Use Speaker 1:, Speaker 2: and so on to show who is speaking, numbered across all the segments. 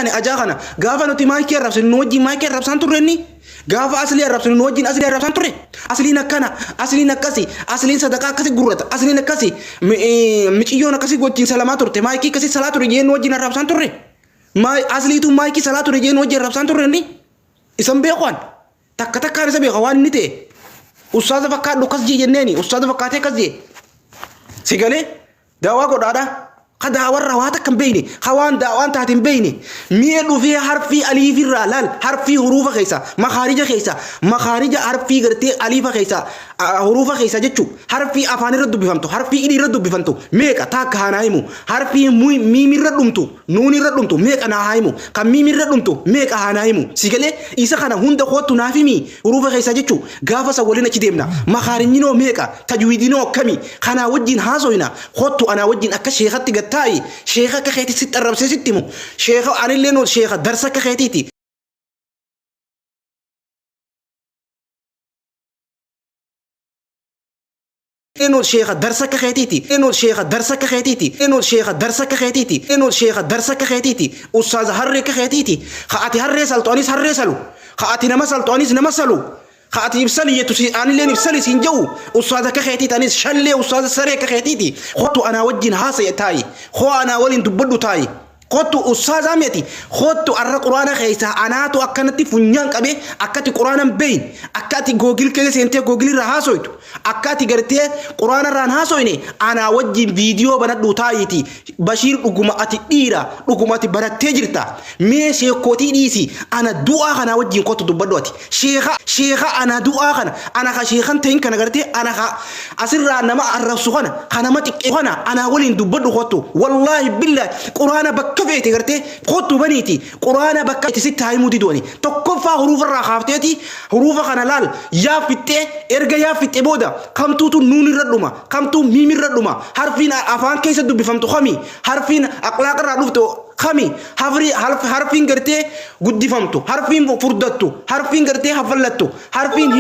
Speaker 1: taane ajaa kana gaafa nuti maayikii arrabsinu nu wajjin maayikii arrabsaan turre inni. Gaafa aslii arrabsinu nu wajjin aslii arrabsaan turre. Asliin akkana, asliin akkasi, asliin sadaqaa akkasi gurrata, asliin akkasi, miciyyoon akkasi wajjin salamaa turte, maayikii akkasi salaa ture jee nu wajjin arrabsaan turre. Asliitu maayikii salaa ture jee nu wajjin arrabsaan turre inni. Isan beeku an. Takka takkaan isa beeka waan inni ta'e. Ustaaza fakkaadhu akkas jee jenneeni, ustaaza fakkaatee akkas jee. Si galee daawaa godhaadha. Ka daawarraa waa takka hin beeyne, ka waan daawaan taate hin beeyne. Mi'a dhufee harfii aliifirraa laal, harfii huruufa keessa, makaarija keessa, makaarija harfii gartee aliifa keessa, huruufa keessa jechuu, harfii afaan irra dubbifamtu, harfii idii irra dubbifamtu, meeqa taakka haa naa himu, harfii miimirra dhumtu, Nuun irra dhumtu meeqa naa haa himu. Kan miim irra dhumtu meeqa haa naa himu. Si galee? Isa kana hunda koottu naaf himi huruufa keessaa jechuu. Gaafa san waliin achi deemna. Makaarinjinoo meeqa? Tajwiidinoo akkami? Kanaa wajjin haasoyna. Koottu anaa wajjin akka sheekatti gad taa'i. Sheeka akka keetii sitti arrabsee sitti himu. Sheeka anillee sheeka darsa akka keetiiti. Enu sheekha darsa akka keetiiti. Enu sheekha darsa akka keetiiti. Enu sheekha darsa akka keetiiti. Enu sheekha darsa akka keetiiti. Ustaaza harree akka keetiiti. Ka ati harree saltu anis harree salu. Ka ati nama saltu anis nama salu. Ka ati ibsali jettu si anilleen ibsali siin jedhu ustaaza akka keetiiti anis shallee ustaaza saree akka keetiiti. Kottu anaa wajjin haasa'e taa'i. Koo anaa waliin dubbadhu taa'i. Kottu ustaazaa miti kottu arra quraana keessaa anaatu akkanatti funyaan qabee akka ati quraana hin beeyne akka ati googil keessa seentee googil irraa haasoytu akka ati gartee quraana irraan haasoyne anaa wajjin viidiyoo banadhu taa'iiti Bashiir dhuguma ati dhiira dhuguma ati barattee jirta mee sheekootii dhiisi ana du'aa kanaa wajjin kottu dubbadhu ati sheeka sheeka ana du'aa kana ana ka sheekan ta'in kana gartee ana ka asirraa nama arrabsu kana ka nama xiqqeessu kana anaa waliin dubbadhu kottu wallaahi billaahi quraana bakka feete gartee kottu baniiti quraana bakka itti sitti haa himuu diduani tokkoffaa huruufa irraa kaafteeti huruufa kana laal yaa fixxee erga yaa fixxe booda kamtuutu nuun irra dhuma kamtuu miim irra dhuma harfiin afaan keessa dubbifamtu kami harfiin aqlaaqa irraa dhuftu kami hafri harfiin gartee guddifamtu harfiin furdattu harfiin gartee hafallattu harfiin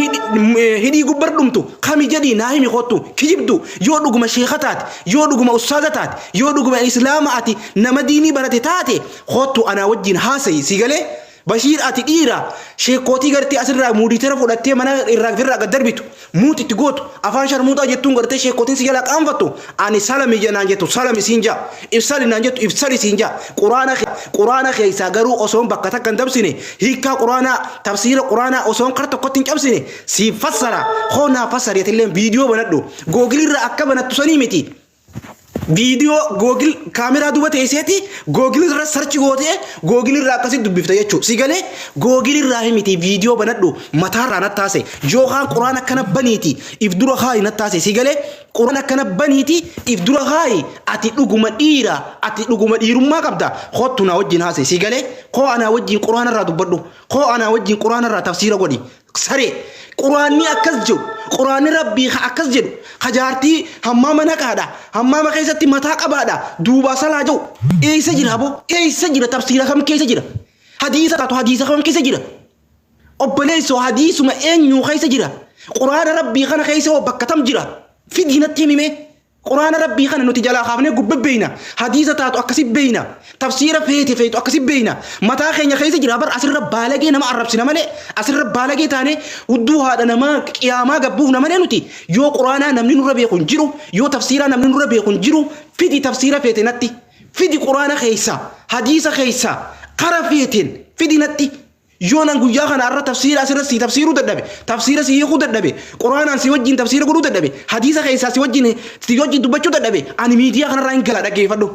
Speaker 1: hidhii gubbar dhumtu kami jedhii naa himi kottu kijibdu yoo dhuguma sheeka taate yoo dhuguma ustaaza taate yoo dhuguma islaama ati nama diinii barate taate kottu anaa wajjin haasayi si galee Bashiir ati dhiira sheekkootii gartee asirraa muuditera fudhattee mana irraa firraa gad darbitu muut itti gootu afaan sharmuuxaa jettuun gartee sheekkootiin si jalaa qaanfattu ani salami naan jettu salami siin jaa ibsali naan jettu ibsali siin jaa quraana quraana keessaa garuu osoon bakka takka hin dabsine hiikkaa quraanaa tafsiira quraanaa osoon kar tokkotti hin cabsine siif fassara hoo naa fassari atilleen viidiyoo banadhu googilirra akka banattu sanii miti Viidiyoo Google kaameraa duuba teesseeti Google irra sarchi gootee Google irraa akkasitti dubbifta jechuudha. Si galee Google irraa himiti viidiyoo banadhu mataarraa nattaase yookaan quraan akkana baniiti if dura kaayi nattaase si galee quraan akkana baniiti if dura kaayi ati dhuguma dhiira ati dhuguma dhiirummaa qabda kottu naa wajjin haase si galee koo anaa wajjin quraan irraa dubbadhu koo anaa wajjin quraan irraa tafsiira godhi Saree. Quraanni akkas jedhu. Quraanni Rabbii ka akkas jedhu. Ka jaartii hammaama naqaadha. Hammaama keessatti mataa qabaadha. Duubaa salaa jedhu. Eessa jira aboo? Eessa jira? Tafsiira kam keessa jira? Hadiisa taatu hadiisa kam keessa jira? Obboleessoo hadiisuma eenyuu keessa jira? Quraana Rabbii kana keessa hoo bakka tam jira? Fidii natti himi mee. Quraana Rabbii kana nuti jalaa kaafnee gubba beeyna. Hadiisa taatu akkasi beeyna. Tafsiira feete feetu akkasi beeyna. Mataa keenya keessa jira bar asirra baalagee nama arrabsina malee asirra baalagee taane hudduu haadha namaa qiyaamaa gabbuufna malee nuti yoo quraanaa namni nurra beeku hin jiru yoo tafsiiraa namni nurra beeku hin jiru fidi tafsiira feete natti fidi quraana keessa hadiisa keessa kara feeteen fidi natti Yoo nan guyyaa kana arra tafsiira asirra sii tafsiiruu dadhabe, tafsiira sii hiikuu dadhabe, Qur'aanaan si wajjin tafsiira godhuu dadhabe, hadiisa keessaa si wajjin dubbachuu dadhabe, ani miidiyaa kanarraa hin gala dhaggeeffadhu.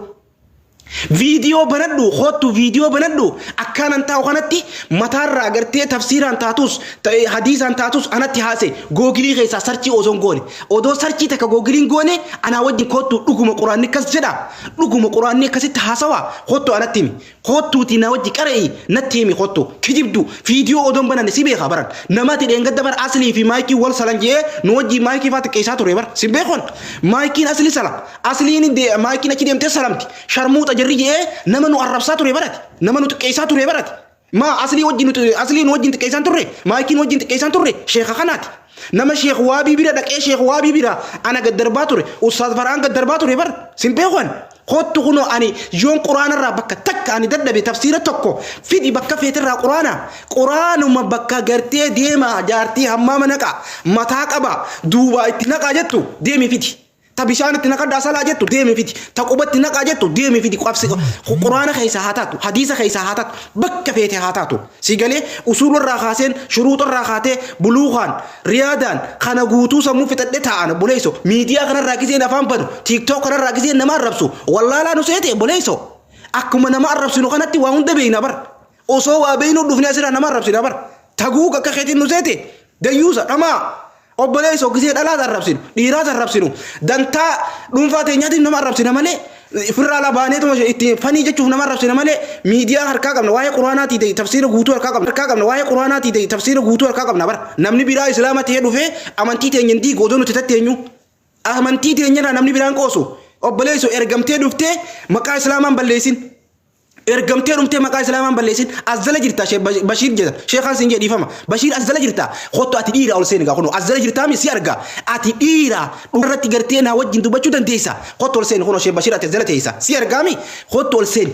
Speaker 1: Viidiyoo banadhu, koottu viidiyoo banadhu, akkaanan taa'u kanatti mataarraa gartee tafsiiraan taatus, hadiisaan taatus anatti haase googilii keessaa sarchii osoo hin goone. Odoo sarchii takka googiliin goone anaa wajjin koottu dhuguma Qur'aanni akkas jedha, dhuguma Qur'aanni akkasitti haasawa, koottu anatti himi. Koottuutii na wajji qara'i natti himi kottu kijibdu viidiyoo odoon bananne si beeka baran namati dheengadda bar aslii fi maayikii wal salan je'ee nu wajji maayikii faa xiqqeessaa ture bar sin beekon maayikiin asli sala asliin maayikiin achi deemtee salamti sharmuuxa jarri je'ee nama nu arrabsaa ture barati nama nu xiqqeessaa ture barati maa aslii wajji nuti aslii nu wajjin xiqqeessaan turre maayikiin wajjin xiqqeessaan turre sheeka kanaati nama sheek waabii bira dhaqee sheek waabii bira ana gad darbaa ture ustaaz faraan gad darbaa ture bar sin beekon. Kottu kunoo ani yoon quraanarraa bakka takka ani dadhabe tafsiira tokko fidi bakka feeterraa quraana quraanuma bakka gartee deema jaartii hammaama naqa mataa qaba duubaa itti naqaa jettu deemi fidi. Ta bishaan itti naqadhaa salaa jettu deemi fidi. Ta qubatti naqaa jettu deemi fidi. Qabsi quraana keessa haa taatu hadiisa keessa haa taatu bakka feete haa taatu. Si galee usuularraa kaaseen shuruuxarraa kaatee buluukaan riyaadaan kana guutuu sammuu fixadhe taa'an obboleesso miidiyaa kanarraa giseen afaan banu TikTok kanarraa giseen nama arrabsu wallaalaa nu seete obboleesso akkuma nama arrabsinu kanatti waa hunda beeyna bar osoo waa beeynuu dhufnee asirraa nama arrabsina bar taguug akka keetiin nu seete dayyuusa dhamaa obboleesso gisee dhalaas arrabsinu dhiiraas arrabsinu dantaa dhuunfaa teenyaatiin nama arrabsina malee firraa labaaneetuma itti fanii jechuuf nama arrabsina malee miidiyaa harkaa qabna waa'ee quraanaatii ta'e tafsiira guutuu harkaa qabna harkaa qabna waa'ee quraanaatii ta'e tafsiira guutuu harkaa qabna bara namni biraa islaama ta'ee dhufee amantii teenya hin diigu odoo nuti tatteenyu amantii teenyarraa namni biraan qoosu obboleesso ergamtee dhuftee maqaa islaamaan balleessin. Ergamtee dhumtee maqaa islaamaan balleessin as jala jirta Sheekh Bashiir jedha sheekaan siin jedhe dhiifama Bashiir as jala jirta kottu ati dhiira ol seeni gaa kunoo as jala jirtaa mi si arga ati dhiira dhumarratti gartee naa wajjin dubbachuu dandeessa kottu ol seeni kunoo Sheekh Bashiir ati as jala teessa si argaa mi kottu ol seeni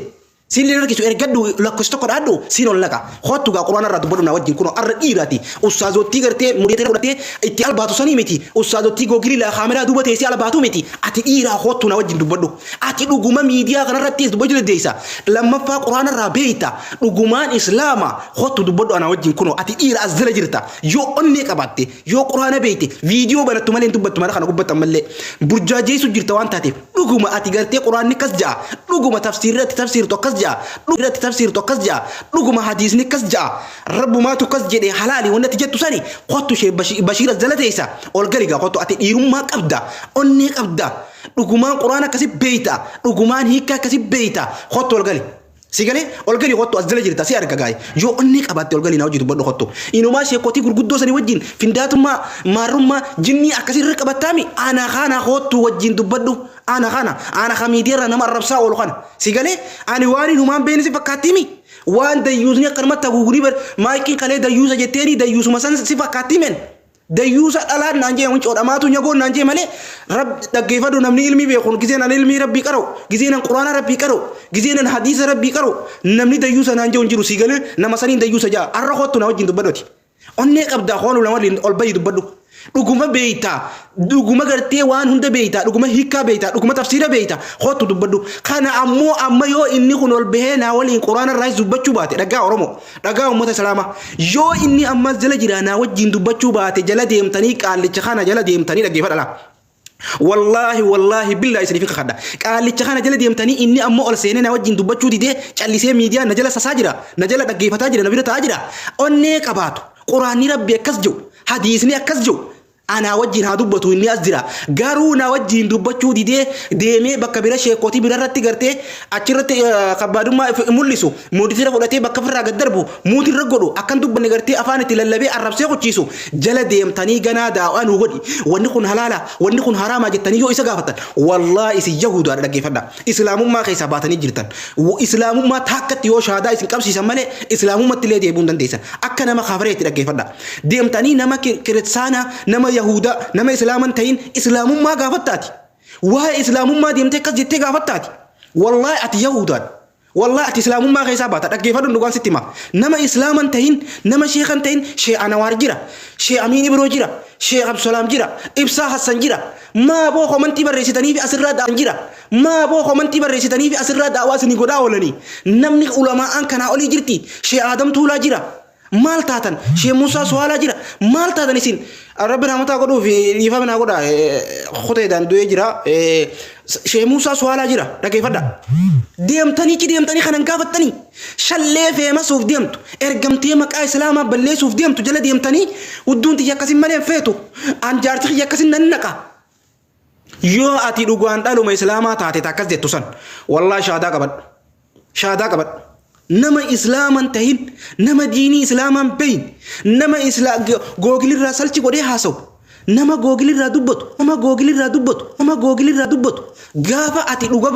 Speaker 1: siin illee harkisu ergadhu lakkoofsa tokko dhaadhu siin ol naqa kottu gaa quraana irraa dubbadhu naa wajjin kunoo arra dhiiraati ustaazottii gartee mudheetee fudhatee itti albaatu sanii miti ustaazottii googilii laa kaameraa duuba teessee albaatu miti ati dhiiraa kottu naa wajjin dubbadhu Ati dhuguma miidiyaa kanarrattis dubbachuu dandeessa. Lammaffaa quraana irraa beekta. Dhugumaan islaama kottu dubbadhu anaa wajjin kunoo ati dhiira as jala jirta. Yoo onnee qabaatte, yoo quraana beekte, viidiyoo banattu malee hin dubbattu mala kana gubbatti ammallee. Burjaajeessu jirta waan taateef dhuguma ati gartee quraanni akkas ja'a. Dhuguma tafsiirri ati tafsiirtu akkas ja'a. Dhuguma ati tafsiirtu akkas ja'a. Dhuguma hadiisni akkas ja'a. Rabbumaatu akkas jedhe halaali wanni ati jettu sani kottu shee Bashiir as jala teessa. Ol gali gaa kottu ati dhiirummaa qabda. Onnee qabda. Dhugumaan quraana akkasi beeyta. Dhugumaan hiikkaa akkasi beeyta. Kottu ol gali. Si galee ol gali kottu as jala jirta si arga gaa'e. Yoo onnee qabaatte ol gali naa hojii dubbadhu kottu. Inumaa sheekotii gurguddoo sanii wajjin findaatummaa maarrummaa jinnii akkasii irra qabattaami ana kana kottu wajjin dubbadhu. Ana kana ana ka miidiyaarraa nama arrabsaa oolu kana. Si galee ani waan inumaan beekne si fakkaattiimi. Waan dayyuusni akkanumatti haguugni bar maayikiin kalee dayyuusa jetteeni dayyuusuma san si fakkaattii men. Dayyuusa dhalaan naan jee wuncoo dhamaatu nyagoon naan jee malee rab dhaggeeffadhu namni ilmii beekuun gizeen an ilmii rabbii qara'u gizeen an quraana rabbii qara'u gizeen an hadiisa rabbii qara'u namni dayyuusa naan jee hin jiru sii galee nama saniin dayyuusa jaa arra kottu na wajjin dubbadhuti. Onnee qabdaa hoolu nama waliin ol bayi dubbadhu. Dhuguma beeytaa dhuguma gartee waan hunda beeytaa dhuguma hiikkaa beeytaa dhuguma tafsiira beeytaa kottu dubbadhu. Kana ammoo amma yoo inni kun ol bahee naa waliin quraana irraas dubbachuu baate dhaggaa Oromoo. Dhagaa uummata Islaamaa. Yoo inni ammas jala jira naa wajjin dubbachuu baate jala deemtanii qaallicha kana jala deemtanii dhaggeeffadha laa. Wallaahi wallaahi billaa isiniif hin kakadha. Qaallicha kana jala deemtanii inni ammoo ol seenee na wajjin dubbachuu didee callisee miidiyaa na jala sasaa jira. Na jala dhaggeeffataa jira na bira taa'aa jira. Onnee qabaatu. Quraanni rabbi akkas jiru. Hadiisni akkas jiru. Anaa wajjin haa dubbatu inni as jira. Garuu na wajjin dubbachuu didee deemee bakka bira sheekotii bira irratti gartee achirratti kabbaadummaa mul'isu muuditira fudhatee bakka ofirraa gad darbu muutirra godhu akkan dubbanne gartee afaan itti lallabee arrabsee kuchiisu jala deemtanii ganaa daawaa nuu godhi wanni kun halaala wanni kun haraamaa jettanii yoo isa gaafatan wallaahi isin yahudaadha dhaggeeffadha. Islaamummaa keessaa baatanii jirtan. Islaamummaa taakkatti yoo shahaadaa isin qabsiisan malee islaamummatti illee deebi'uu hin dandeessan. Akka nama kafareetti dhaggeeffadha. Deemtanii nama kiristaanaa, nama yahudaa, nama islaama hin ta'in islaamummaa gaafattaati. Waa'ee islaamummaa deemtee akkas jettee gaafattaati. Wallaahi ati yahudaadha. Wallaahi ati islaamummaa keessaa baata. Dhaggeeffadhu dhugaan sitti hima. Nama islaama hin ta'in, nama sheeka hin ta'in, Sheekh Anawaar jira, Sheekh Amiin Ibroo jira, Sheekh Abdusalaam jira, Ibsaa Hassan jira. Maa boo komantii barreessitanii fi asirraa da'an jira. Maa boo komantii barreessitanii fi asirraa da'awaa isinii godhaa oolanii. Namni ulamaa'aan kanaa olii jirti. Sheekh Aadam Tuulaa jira. Maal taatan? Sheekh Muusaa Suwaalaa jira. Maal taatan isin? Rabbi rahmataa godhuu fi dhiifama naa godha. Kuteedhaan du'ee jira. Sheekh Muusaa Suwaalaa jira. Dhaggeeffadha. Deemtanii ci deemtanii kanan gaafattanii. Shallee feemasuuf deemtu. Ergamtee maqaa Islaamaa balleessuuf deemtu jala deemtanii udduun tiyya akkasin malee hin feetu. An jaarti kiyya akkasin nan naqa. Yoo ati dhugaan dhaluma Islaamaa taate ta akkas jettu san wallaahi shahaadaa qabadhu. Shahaadaa qabadhu. Nama Islaaman tahin, nama diinii Islaamaan beeyin, nama googilirraa salchi godhee haasawu, nama googilirraa dubbatu, nama googilirraa dubbatu, nama googilirraa dubbatu. Gaafa ati dhuga